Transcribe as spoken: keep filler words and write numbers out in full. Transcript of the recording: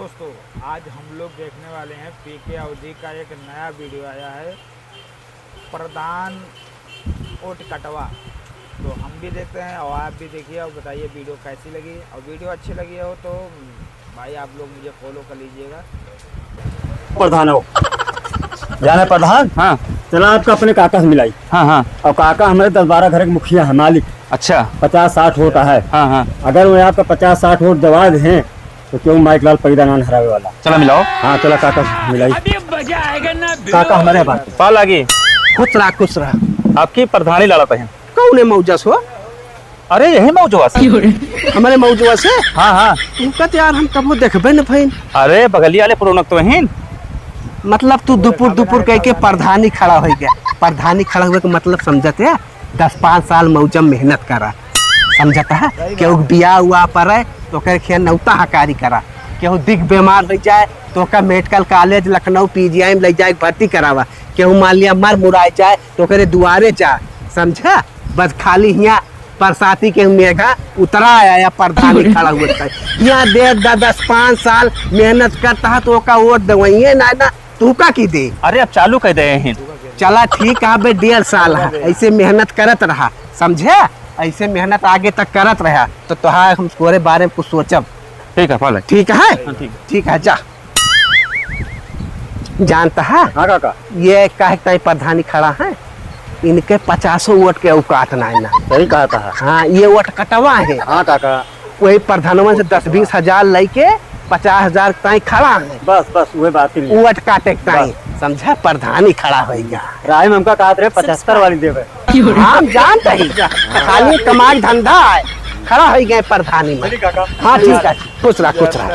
दोस्तों, आज हम लोग देखने वाले हैं पीके अवधी का एक नया वीडियो आया है, प्रधान ओट कटवा। तो हम भी देखते हैं और आप भी देखिए और बताइए वीडियो कैसी लगी, और वीडियो अच्छी लगी हो तो भाई आप लोग मुझे फॉलो कर लीजिएगा। प्रधान हो, जाने प्रधान? हाँ। चला आपका अपने काका से मिलाई। हाँ, हाँ। और काका हमारे दस बारह घर के मुखिया है, मालिक। अच्छा। पचास साठ वोट है। हाँ, हाँ। अगर वो आपका पचास साठ वोट दबा दें, तो क्यों माइक लाल पैदा नान हरावे वाला? चला मिलाओ। हाँ, चला काका से मिलाई। अभी मजा आएगा ना भिड़ो। काका हमारे बात। पा लागी। खुश रहा, खुश रहा। आपकी प्रधानी लड़त है। कौन है मौजस हो? अरे यही मौजवा से। हमारे मौजवा से? हाँ, हाँ। तुमका तो यार हम कबो देखबे न भइन। अरे बगलिया वाले पुरौनक तो हैं। मतलब तू दुपुर दुपुर कह के प्रधानी खड़ा हो गया। प्रधानी खड़ा हुए के मतलब समझत है? दस पाँच साल मौजम मेहनत करा, समझत है? केहू के बियाह हुआ पड़े तो ओकर खेन नौता हकारी करा, केहू दिख बीमार हो जाए तो ओकर मेडिकल कॉलेज लखनऊ पीजीआई में ले जाए भर्ती करावा, केहू मान लिया मर मुराए जाए तो ओकरे दुआरे जा, समझा? बस खाली हियाँ बरसाती के मेघा उतरा आया या प्रधानी खड़ा हुआ था। हियाँ दे द-, दस पाँच साल मेहनत करता है तो ओका वोट दे, वही है ना, ना, तू का की दे? अरे अब चालू कर दे हैं। चला ठीक है बे, डेढ़ साल है, ऐसे मेहनत करत रहा, समझे? ऐसे मेहनत आगे तक करत रहा तो तोहार हम तोरे बारे में कुछ सोचब। ठीक है, पाले। ठीक है? हाँ, ठीक। ठीक है, जा। जानता है? हाँ काका। ये काहे ताई प्रधानी खड़ा है, इनके पचासों वोट के औकात ना है ना। सही कहा था। हाँ, ये वोट कटवा है। हाँ काका। वही प्रधानवन से दस बीस हजार लेके पचास हजार ताई खड़ा है। बस, बस, वही बात ही। वोट काटे के ताई, बस। समझा? प्रधानी खड़ा हो गया। राय में हमका कहा रहे पचहत्तर वाली देवे। हम जानते ही, खाली कमाई धंधा है, खड़ा हो गए प्रधानी में। चलिए काका। हाँ, ठीक है, खुश रहा, खुश रहा।